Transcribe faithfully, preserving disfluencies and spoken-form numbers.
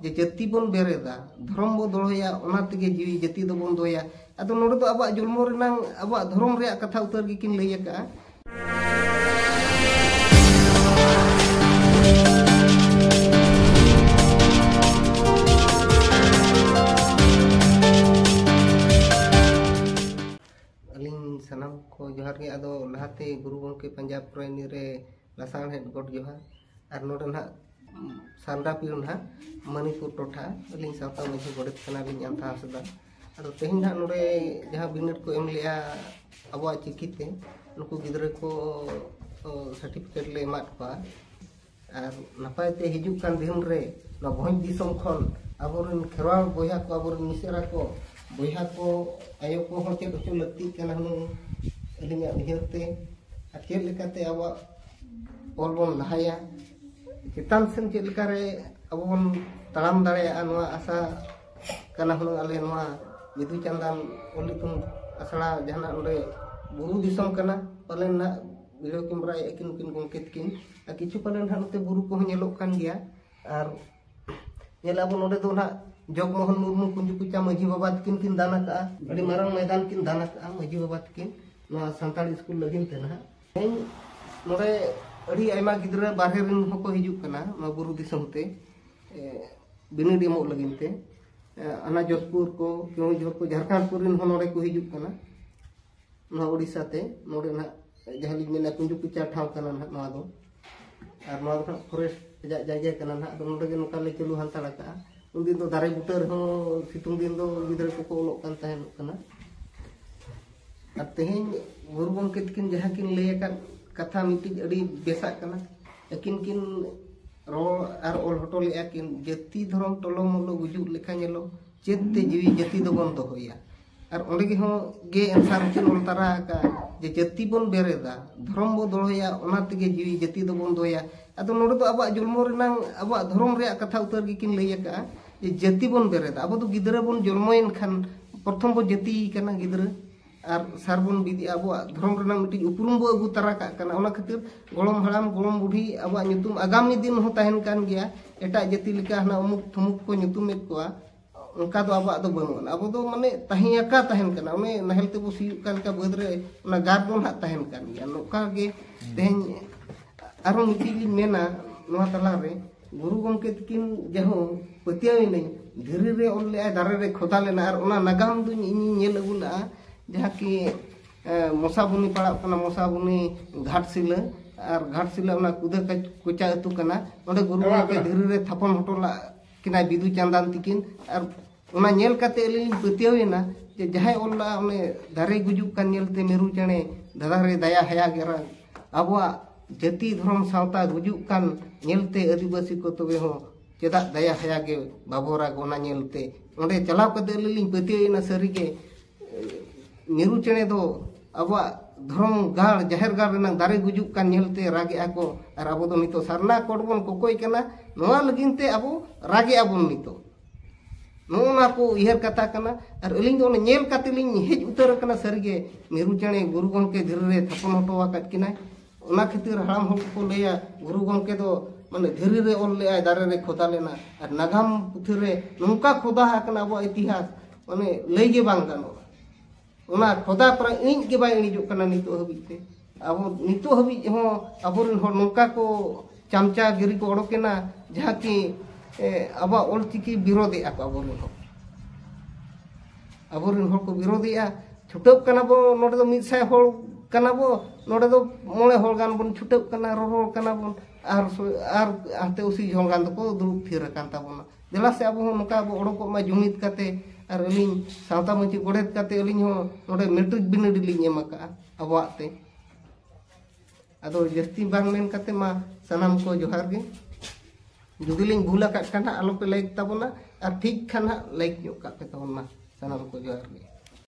ᱡᱮ ᱡᱟᱹᱛᱤ ᱵᱚᱱ ᱵᱮᱨᱮᱫᱟ, ᱫᱷᱚᱨᱚᱢ ᱵᱚ ᱫᱚᱦᱚᱭᱟ, ᱚᱱᱟ ᱛᱮᱜᱮ ᱡᱤᱣᱤ ᱡᱟᱹᱛᱤ ᱫᱚᱵᱚᱱ ᱫᱚᱦᱚᱭᱟ᱾ ᱟᱫᱚ ᱱᱚᱰᱮ ᱫᱚ ᱟᱵᱚᱣᱟᱜ ᱡᱚᱱᱢᱚ ᱨᱮᱱᱟᱝ ᱟᱵᱚᱣᱟᱜ ᱫᱷᱚᱨᱚᱢ ᱨᱮᱭᱟᱜ ᱠᱟᱛᱷᱟ ᱩᱛᱟᱹᱨ ᱜᱮᱠᱤᱱ ᱞᱟᱹᱭ ᱟᱠᱟᱫᱼᱟ᱾ ᱟᱹᱞᱤᱧ ᱥᱟᱱᱟᱢ ᱠᱚ ᱡᱚᱦᱟᱨ ᱜᱮ᱾ ᱟᱫᱚ ᱞᱟᱦᱟᱛᱮ ᱜᱩᱨᱩ ᱜᱚᱢᱠᱮ ᱯᱟᱧᱡᱟᱵᱽ ᱯᱨᱟᱭᱱᱤ ᱨᱮ ᱞᱟᱥᱟᱲᱦᱮᱫ ᱜᱚᱰ ᱡᱚᱦᱟᱨ, ᱟᱨ ᱱᱚᱰᱮ ᱱᱟᱦᱟᱜ ᱥᱟᱨᱫᱟ ᱯᱤᱲ ᱱᱟᱦᱟᱜ ᱢᱟᱱᱤᱯᱩᱨ ᱴᱚᱴᱷᱟ, ᱟᱹᱞᱤᱧ ᱥᱟᱶᱛᱟ ᱢᱟᱹᱡᱷᱤ ᱜᱚᱰᱮᱛ ᱠᱟᱱᱟᱞᱤᱧ ᱟᱱᱛᱷᱟ ᱦᱟᱸᱥᱫᱟ᱾ ᱟᱫᱚ ᱛᱮᱦᱮᱧ ᱱᱟᱦᱟᱜ ᱱᱚᱰᱮ ᱡᱟᱦᱟᱸ ᱵᱤᱱᱤᱰ ᱠᱚ ᱮᱢ ᱞᱮᱜᱼᱟ ᱟᱵᱚᱣᱟᱜ ᱪᱤᱠᱤᱛᱮ, ᱱᱩᱠᱩ ᱜᱤᱫᱽᱨᱟᱹ ᱠᱚ ᱥᱟᱨᱴᱤᱯᱷᱤᱠᱮᱴ ᱞᱮ ᱮᱢᱟᱫ ᱠᱚᱣᱟ᱾ ᱟᱨ ᱱᱟᱯᱟᱭ ᱛᱮ ᱦᱤᱡᱩᱜ ᱠᱟᱱ ᱫᱤᱱ ᱨᱮ ᱱᱚᱣᱟ ᱵᱷᱚᱸᱡᱽ ᱫᱤᱥᱚᱢ ᱠᱷᱚᱱ ᱟᱵᱚᱨᱮᱱ ᱠᱷᱮᱨᱣᱟᱲ ᱵᱚᱭᱦᱟ ᱠᱚ, ᱟᱵᱚᱨᱮᱱ ᱢᱤᱥᱮᱨᱟ ᱠᱚ, ᱵᱚᱭᱦᱟ ᱠᱚ, ᱟᱭᱳ ᱠᱚᱦᱚᱸ ᱪᱮᱫ ᱦᱚᱪᱚ ᱞᱟᱹᱠᱛᱤᱜ ᱠᱟᱱᱟ ᱦᱩᱱᱟᱹᱝ ᱟᱹᱞᱤᱧᱟᱜ ᱩᱭᱦᱟᱹᱨ ᱛᱮ᱾ ᱟᱨ ᱪᱮᱫ ᱞᱮᱠᱟᱛᱮ ᱟᱵᱚᱣᱟᱜ ᱚᱞ ᱵᱚᱱ ᱞᱟᱦᱟᱭᱟ, ᱪᱮᱛᱟᱱ ᱥᱮᱱ ᱪᱮᱫ ᱞᱮᱠᱟᱨᱮ ᱟᱵᱚ ᱵᱚᱱ ᱛᱟᱲᱟᱢ ᱫᱟᱲᱮᱭᱟᱜᱼᱟ, ᱱᱚᱣᱟ ᱟᱥᱟ ᱠᱟᱱᱟ ᱦᱩᱱᱟᱹᱝ ᱟᱞᱮ ᱱᱚᱣᱟ ᱵᱤᱫᱩ ᱪᱟᱸᱫᱟᱱ ᱚᱞ ᱤᱛᱩᱱ ᱟᱥᱲᱟ ᱡᱟᱦᱟᱱᱟᱜ ᱱᱚᱰᱮ ᱵᱩᱨᱩ ᱫᱤᱥᱚᱢ ᱠᱟᱱᱟ, ᱯᱟᱞᱮᱱ ᱱᱟᱜ video camera ᱮᱫ ᱠᱤᱱ ᱩᱱᱠᱤᱱ ᱜᱚᱢᱠᱮ ᱛᱟᱹᱠᱤᱱ, ᱟᱨ ᱠᱤᱪᱷᱩ ᱯᱟᱞᱮᱱ ᱱᱟᱜ ᱱᱚᱛᱮ ᱵᱩᱨᱩ ᱠᱚᱦᱚᱸ ᱧᱮᱞᱚᱜ ᱠᱟᱱ ᱜᱮᱭᱟ᱾ ᱟᱨ ᱧᱮᱞ ᱟᱵᱚ ᱱᱚᱰᱮ ᱫᱚ ᱱᱟᱜ ᱡᱚᱜᱽᱢᱳᱦᱚᱱ ᱢᱩᱨᱢᱩ ᱠᱩᱧᱡᱩ ᱠᱚᱪᱟ ᱢᱟᱹᱡᱷᱤ ᱵᱟᱵᱟ ᱛᱟᱹᱠᱤᱱ ᱠᱤᱱ ᱫᱟᱱ ᱟᱠᱟᱫᱼᱟ, ᱟᱹᱰᱤ ᱢᱟᱨᱟᱝ ᱢᱚᱭᱫᱟᱱ ᱠᱤᱱ ᱫᱟᱱ ᱟᱠᱟᱫᱼᱟ ᱢᱟᱹᱡᱷᱤ ᱵᱟᱵᱟ ᱛᱟᱹᱠᱤᱱ ᱱᱚᱣᱟ ᱥᱟᱱᱛᱟᱲ ᱥᱠᱩᱞ ᱞᱟᱹᱜᱤᱫ ᱛᱮ ᱱᱟᱦᱟᱜ᱾ ᱛᱮᱦᱮᱧ ᱱᱚᱰᱮ ᱟᱹᱰᱤ ᱟᱭᱢᱟ ᱜᱤᱫᱽᱨᱟᱹ ᱵᱟᱨᱦᱮ ᱨᱮᱱ ᱦᱚᱸᱠᱚ ᱦᱤᱡᱩᱜ ᱠᱟᱱᱟ ᱱᱚᱣᱟ ᱵᱩᱨᱩ ᱫᱤᱥᱚᱢ ᱛᱮ, ᱮ, ᱵᱤᱱᱤᱰ ᱮᱢᱚᱜ ᱞᱟᱹᱜᱤᱫ ᱛᱮ᱾ ᱮ, ᱚᱱᱟ ᱡᱚᱥᱯᱩᱨ ᱠᱚ, ᱠᱮᱣᱚᱱᱡᱷᱚᱨ ᱠᱚ, ᱡᱷᱟᱲᱠᱷᱚᱸᱰ ᱠᱚᱨᱮᱱ ᱦᱚᱸ ᱱᱚᱰᱮ ᱠᱚ ᱦᱤᱡᱩᱜ ᱠᱟᱱᱟ᱾ ᱱᱚᱣᱟ ᱳᱰᱤᱥᱟ ᱛᱮ, ᱱᱚᱰᱮ ᱱᱟᱦᱟᱜ ᱡᱟᱦᱟᱸ ᱞᱤᱧ ᱢᱮᱱᱟ ᱠᱩᱧᱡᱩ ᱠᱚᱪᱟ ᱴᱷᱟᱶ ᱠᱟᱱᱟ ᱱᱟᱦᱟᱜ ᱱᱚᱣᱟ ᱫᱚ᱾ ᱟᱨ ᱱᱚᱣᱟ ᱫᱚ ᱱᱟᱦᱟᱜ forest ᱨᱮᱭᱟᱜ ᱡᱟᱭᱜᱟ ᱠᱟᱱᱟ ᱱᱟᱦᱟᱜ᱾ ᱟᱫᱚ ᱱᱚᱰᱮ ᱜᱮ ᱱᱚᱝᱠᱟ ᱞᱮ ᱪᱟᱹᱞᱩ ᱦᱟᱛᱟᱲ ᱟᱠᱟᱜᱼᱟ᱾ ᱩᱱᱫᱤᱱ ᱫᱚ ᱫᱟᱨᱮ ᱵᱩᱴᱟᱹ ᱨᱮᱦᱚᱸ ᱥᱤᱛᱩᱝ ᱫᱤᱱ ᱫᱚ ᱜᱤᱫᱽᱨᱟᱹ ᱠᱚᱠᱚ ᱚᱞᱚᱜ ᱠᱟᱱ ᱛᱟᱦᱮᱱᱚᱜ ᱠᱟᱱᱟ᱾ ᱟᱨ ᱛᱮᱦᱮᱧ ᱜᱩᱨᱩ ᱜᱚᱢᱠᱮ ᱛᱟᱹᱠᱤᱱ ᱡᱟᱦᱟᱸ ᱠᱤᱱ ᱞᱟᱹᱭ ᱟᱠᱟᱫ ᱠᱟᱛᱷᱟ ᱢᱤᱫᱴᱤᱡ ᱟᱹᱰᱤ ᱵᱮᱥᱟᱜ ᱠᱟᱱᱟ᱾ ᱟᱹᱠᱤᱱ ᱠᱤᱱ ᱨᱚᱲ ᱟᱨ ᱚᱞ ᱦᱚᱴᱚ ᱞᱮᱫᱼᱟ ᱠᱤᱱ, "ᱡᱟᱹᱛᱤ ᱫᱷᱚᱨᱚᱢ ᱴᱚᱞᱚ ᱢᱚᱞᱚ ᱜᱩᱡᱩᱜ ᱞᱮᱠᱟ ᱧᱮᱞᱚᱜ, ᱪᱮᱫ ᱛᱮ ᱡᱤᱣᱤ ᱡᱟᱹᱛᱤ ᱫᱚᱵᱚᱱ ᱫᱚᱦᱚᱭᱟ?" ᱟᱨ ᱚᱸᱰᱮ ᱜᱮ ᱦᱚᱸ ᱜᱮ answer ᱠᱤᱱ ᱚᱞ ᱛᱟᱨᱟ ᱟᱠᱟᱫᱼᱟ ᱡᱮ, "ᱡᱟᱹᱛᱤ ᱵᱚᱱ ᱵᱮᱨᱮᱫᱟ, ᱫᱷᱚᱨᱚᱢ ᱵᱚ ᱫᱚᱦᱚᱭᱟ, ᱚᱱᱟ ᱛᱮᱜᱮ ᱡᱤᱣᱤ ᱡᱟᱹᱛᱤ ᱫᱚᱵᱚᱱ ᱫᱚᱦᱚᱭᱟ᱾" ᱟᱫᱚ ᱱᱚᱰᱮ ᱫᱚ ᱟᱵᱚᱣᱟᱜ ᱡᱚᱱᱢᱚ ᱨᱮᱱᱟᱝ, ᱟᱵᱚᱣᱟᱜ ᱫᱷᱚᱨᱚᱢ ᱨᱮᱭᱟᱜ ᱠᱟᱛᱷᱟ ᱩᱛᱟᱹᱨ ᱜᱮᱠᱤᱱ ᱞᱟᱹᱭ ᱟᱠᱟᱫᱼᱟ ᱡᱮ, ᱡᱟᱹᱛᱤ ᱵᱚᱱ ᱵᱮᱨᱮᱫᱟ᱾ ᱟᱵᱚ ᱫᱚ ᱜᱤᱫᱽᱨᱟᱹ ᱵᱚᱱ ᱡᱚᱱᱢᱚᱭᱮᱱ ᱠᱷᱟᱱ ᱯᱨᱚᱛᱷᱚᱢ ᱵᱚ ᱡᱟᱹᱛᱤ ᱠᱟᱱᱟ ᱜᱤᱫᱽᱨᱟᱹ᱾ ᱟᱨ ᱥᱟᱨ ᱵᱚᱱ ᱵᱤᱫᱮᱜᱼᱟ, ᱟᱵᱚᱣᱟᱜ ᱫᱷᱚᱨᱚᱢ ᱨᱮᱱᱟᱜ ᱢᱤᱫᱴᱤᱡ ᱩᱯᱨᱩᱢ ᱵᱚ ᱟᱹᱜᱩ ᱛᱟᱨᱟ ᱠᱟᱜ ᱠᱟᱱᱟ᱾ ᱚᱱᱟ ᱠᱷᱟᱹᱛᱤᱨ ᱜᱚᱲᱚᱢ ᱦᱟᱲᱟᱢ ᱜᱚᱲᱚᱢ ᱵᱩᱰᱷᱤ ᱟᱵᱚᱣᱟᱜ ᱧᱩᱛᱩᱢ ᱟᱜᱟᱢᱤ ᱫᱤᱱ ᱦᱚᱸ ᱛᱟᱦᱮᱱ ᱠᱟᱱ ᱜᱮᱭᱟ᱾ ᱮᱴᱟᱜ ᱡᱟᱹᱛᱤ ᱞᱮᱠᱟ ᱦᱟᱱᱟ ᱩᱢᱩᱠ ᱛᱷᱩᱢᱩᱠ ᱠᱚ ᱧᱩᱛᱩᱢᱮᱫ ᱠᱚᱣᱟ, ᱚᱱᱠᱟ ᱫᱚ ᱟᱵᱚᱣᱟᱜ ᱫᱚ ᱵᱟᱹᱱᱩᱜᱼᱟ᱾ ᱟᱵᱚ ᱫᱚ ᱢᱟᱱᱮ ᱛᱟᱦᱮᱸ ᱟᱠᱟ ᱛᱟᱦᱮᱱ ᱠᱟᱱᱟ, ᱚᱱᱮ ᱱᱟᱦᱮᱞ ᱛᱮᱵᱚ ᱥᱤᱭᱳᱜ ᱠᱟᱱ ᱞᱮᱠᱟ ᱵᱟᱹᱫᱽ ᱨᱮ ᱚᱱᱟ ᱜᱟᱨ ᱫᱚ ᱱᱟᱦᱟᱜ ᱛᱟᱦᱮᱱ ᱠᱟᱱ ᱜᱮᱭᱟ᱾ ᱱᱚᱝᱠᱟ ᱜᱮ ᱛᱮᱦᱮᱧ ᱟᱨᱦᱚᱸ ᱢᱤᱫᱴᱤᱡ ᱞᱤᱧ ᱢᱮᱱᱟ ᱱᱚᱣᱟ ᱛᱟᱞᱟᱨᱮ, ᱜᱩᱨᱩ ᱜᱚᱢᱠᱮ ᱛᱟᱹᱠᱤᱱ ᱡᱟᱦᱟᱸ ᱯᱟᱹᱛᱭᱟᱹᱣ ᱮᱱᱟᱹᱧ, ᱫᱷᱤᱨᱤ ᱨᱮ ᱚᱞ ᱞᱮᱜᱼᱟᱭ, ᱫᱟᱨᱮ ᱨᱮ ᱠᱷᱚᱫᱟ ᱞᱮᱱᱟ, ᱟᱨ ᱚᱱᱟ ᱱᱟᱜᱟᱢ ᱫᱚᱧ ᱤᱧᱤᱧ ᱧᱮᱞ ᱟᱹᱜᱩ ᱞᱮᱜᱼᱟ, ᱡᱟᱦᱟᱸ ᱠᱤ ᱮ, ᱢᱚᱥᱟᱵᱩᱱᱤ ᱯᱟᱲᱟᱜ ᱠᱟᱱᱟ, ᱢᱚᱥᱟᱵᱩᱱᱤ ᱜᱷᱟᱴᱥᱤᱞᱟᱹ, ᱟᱨ ᱜᱷᱟᱴᱥᱤᱞᱟᱹ ᱚᱱᱟ ᱠᱩᱫᱟᱹ ᱠᱟᱪ-, ᱠᱚᱪᱟ ᱟᱹᱛᱩ ᱠᱟᱱᱟ᱾ ᱚᱸᱰᱮ ᱜᱩᱨᱩ ᱜᱚᱢᱠᱮ ᱫᱷᱤᱨᱤ ᱨᱮ ᱛᱷᱟᱯᱚᱱ ᱦᱚᱴᱚ ᱞᱟᱜ ᱠᱤᱱᱟᱭ ᱵᱤᱫᱩ ᱪᱟᱸᱫᱟᱱ ᱛᱤᱠᱤᱱ᱾ ᱟᱨ ᱚᱱᱟ ᱧᱮᱞ ᱠᱟᱛᱮ ᱟᱹᱞᱤᱧ ᱞᱤᱧ ᱯᱟᱹᱛᱭᱟᱹᱣ ᱮᱱᱟ ᱡᱮ ᱡᱟᱦᱟᱸᱭ ᱚᱞ ᱞᱟᱜᱼᱟ, ᱚᱱᱮ ᱫᱟᱨᱮ ᱜᱩᱡᱩᱜ ᱠᱟᱱ ᱧᱮᱞᱛᱮ ᱢᱤᱨᱩ ᱪᱮᱬᱮ ᱫᱟᱫᱟ ᱨᱮ ᱫᱟᱭᱟ ᱦᱟᱭᱟ ᱜᱮᱨᱟ᱾ ᱟᱵᱚᱣᱟᱜ ᱡᱟᱹᱛᱤ ᱫᱷᱚᱨᱚᱢ ᱥᱟᱶᱛᱟ ᱜᱩᱡᱩᱜ ᱠᱟᱱ ᱧᱮᱞᱛᱮ ᱟᱹᱫᱤᱵᱟᱹᱥᱤ ᱠᱚ ᱛᱚᱵᱮ ᱦᱚᱸ ᱪᱮᱫᱟᱜ ᱫᱟᱭᱟ ᱦᱟᱭᱟ ᱜᱮ ᱵᱟᱵᱚ ᱨᱟᱜᱽ? ᱚᱱᱟ ᱧᱮᱞᱛᱮ ᱚᱸᱰᱮ ᱪᱟᱞᱟᱣ ᱠᱟᱛᱮ ᱟᱹᱞᱤᱧ ᱞᱤᱧ ᱯᱟᱹᱛᱭᱟᱹᱣ ᱮᱱᱟ ᱥᱟᱹᱨᱤᱜᱮ᱾ ᱢᱤᱨᱩ ᱪᱮᱬᱮ ᱫᱚ ᱟᱵᱚᱣᱟᱜ ᱫᱷᱚᱨᱚᱢ ᱜᱟᱲ, ᱡᱟᱦᱮᱨ ᱜᱟᱲ ᱨᱮᱱᱟᱜ ᱫᱟᱨᱮ ᱜᱩᱡᱩᱜ ᱠᱟᱱ ᱧᱮᱞᱛᱮ ᱨᱟᱜᱮᱜᱼᱟ ᱠᱚ, ᱟᱨ ᱟᱵᱚ ᱫᱚ ᱱᱤᱛᱚᱜ ᱥᱟᱨᱱᱟ ᱠᱳᱰ ᱵᱚᱱ ᱠᱚᱠᱚᱭ ᱠᱟᱱᱟ᱾ ᱱᱚᱣᱟ ᱞᱟᱹᱜᱤᱫ ᱛᱮ ᱟᱵᱚ ᱨᱟᱜᱮᱜᱼᱟ ᱵᱚᱱ ᱱᱤᱛᱚᱜ᱾ ᱱᱚᱜᱼᱚ ᱱᱚᱣᱟ ᱠᱚ ᱩᱭᱦᱟᱹᱨ ᱠᱟᱛᱷᱟ ᱠᱟᱱᱟ᱾ ᱟᱨ ᱟᱹᱞᱤᱧ ᱫᱚ ᱚᱱᱮ ᱧᱮᱞ ᱠᱟᱛᱮ ᱞᱤᱧ ᱦᱮᱡ ᱩᱛᱟᱹᱨ ᱟᱠᱟᱱᱟ ᱥᱟᱹᱨᱤᱜᱮ, ᱢᱤᱨᱩ ᱪᱮᱬᱮ ᱜᱩᱨᱩ ᱜᱚᱢᱠᱮ ᱫᱷᱤᱨᱤ ᱨᱮ ᱛᱷᱟᱯᱚᱱ ᱦᱚᱴᱚ ᱟᱠᱟᱫ ᱠᱤᱱᱟᱭ᱾ ᱚᱱᱟ ᱠᱷᱟᱹᱛᱤᱨ ᱦᱟᱲᱟᱢ ᱦᱚᱲ ᱠᱚᱠᱚ ᱞᱟᱹᱭᱟ, ᱜᱩᱨᱩ ᱜᱚᱢᱠᱮ ᱫᱚ ᱢᱟᱱᱮ ᱫᱷᱤᱨᱤ ᱨᱮ ᱚᱞ ᱞᱮᱜᱼᱟᱭ, ᱫᱟᱨᱮ ᱨᱮ ᱠᱷᱚᱫᱟ ᱞᱮᱱᱟ, ᱟᱨ ᱱᱟᱜᱟᱢ ᱯᱩᱛᱷᱤ ᱨᱮ ᱱᱚᱝᱠᱟ ᱠᱷᱚᱫᱟ ᱟᱠᱟᱱᱟ ᱟᱵᱚᱣᱟᱜ ᱤᱛᱤᱦᱟᱥ, ᱢᱟᱱᱮ ᱞᱟᱹᱭ ᱜᱮ ᱵᱟᱝ ᱜᱟᱱᱚᱜᱼᱟ᱾ ᱚᱱᱟ ᱠᱷᱚᱫᱟ ᱯᱟᱨᱟ ᱤᱬᱤᱡ ᱜᱮ ᱵᱟᱭ ᱤᱬᱤᱡᱚᱜ ᱠᱟᱱᱟ ᱱᱤᱛᱚᱜ ᱦᱟᱹᱵᱤᱡ ᱛᱮ᱾ ᱟᱵᱚ ᱱᱤᱛᱚᱜ ᱦᱟᱹᱵᱤᱡ ᱦᱚᱸ ᱟᱵᱚᱨᱮᱱ ᱦᱚᱲ ᱱᱚᱝᱠᱟ ᱠᱚ ᱪᱟᱢᱪᱟ ᱜᱤᱨᱤ ᱠᱚ ᱚᱰᱚᱠ ᱮᱱᱟ, ᱡᱟᱦᱟᱸ ᱠᱤ, ᱮ, ᱟᱵᱚᱣᱟᱜ ᱚᱞᱪᱤᱠᱤ ᱵᱤᱨᱳᱫᱷᱮᱜᱼᱟ ᱠᱚ ᱟᱵᱚᱨᱮᱱ ᱦᱚᱲ᱾ ᱟᱵᱚᱨᱮᱱ ᱦᱚᱲ ᱠᱚ ᱵᱤᱨᱳᱫᱷᱮᱜᱼᱟ᱾ ᱪᱷᱩᱴᱟᱹᱜ ᱠᱟᱱᱟ ᱵᱚ, ᱱᱚᱰᱮ ᱫᱚ ᱢᱤᱫ ᱥᱟᱭ ᱦᱚᱲ ᱠᱟᱱᱟ ᱵᱚ, ᱱᱚᱰᱮ ᱫᱚ ᱢᱚᱬᱮ ᱦᱚᱲ ᱜᱟᱱ ᱵᱚᱱ ᱪᱷᱩᱴᱟᱹᱜ ᱠᱟᱱᱟ, ᱨᱚᱨᱚᱲ ᱠᱟᱱᱟ ᱵᱚᱱ, ᱟᱨ ᱥᱚ-, ᱟᱨ ᱦᱟᱱᱛᱮ ᱟᱹᱥᱤ ᱦᱚᱲ ᱜᱟᱱ ᱫᱚᱠᱚ ᱫᱩᱲᱩᱵ ᱛᱷᱤᱨ ᱟᱠᱟᱱ ᱛᱟᱵᱚᱱᱟ᱾ ᱫᱮᱞᱟ ᱥᱮ ᱟᱵᱚ ᱦᱚᱸ ᱱᱚᱝᱠᱟ ᱵᱚ ᱚᱰᱚᱠᱚᱜ ᱢᱟ ᱡᱩᱢᱤᱫ ᱠᱟᱛᱮ, ᱟᱨ ᱟᱹᱞᱤᱧ ᱥᱟᱶᱛᱟ ᱢᱟᱹᱡᱷᱤ ᱜᱚᱰᱮᱛ ᱠᱟᱛᱮ ᱟᱹᱞᱤᱧ ᱦᱚᱸ ᱱᱚᱰᱮ ᱢᱮᱴᱨᱤᱠ ᱵᱤᱱᱤᱰ ᱞᱤᱧ ᱮᱢ ᱟᱠᱟᱜᱼᱟ ᱟᱵᱚᱣᱟᱜ ᱛᱮ᱾ ᱟᱫᱚ ᱡᱟᱹᱥᱛᱤ ᱵᱟᱝ ᱢᱮᱱ ᱠᱟᱛᱮ ᱢᱟ ᱥᱟᱱᱟᱢ ᱠᱚ ᱡᱚᱦᱟᱨ ᱜᱮ᱾ ᱡᱩᱫᱤ ᱞᱤᱧ ᱵᱷᱩᱞ ᱟᱠᱟᱫ ᱠᱷᱟᱱ ᱦᱟᱸᱜ ᱟᱞᱚᱯᱮ ᱞᱟᱹᱭ ᱛᱟᱵᱚᱱᱟ, ᱟᱨ ᱴᱷᱤᱠ ᱠᱷᱟᱱ ᱦᱟᱸᱜ ᱞᱟᱹᱭ ᱧᱚᱜ ᱠᱟᱜ ᱯᱮ ᱛᱟᱵᱚᱱ ᱢᱟ᱾ ᱥᱟᱱᱟᱢ ᱠᱚ ᱡᱚᱦᱟᱨ ᱜᱮ᱾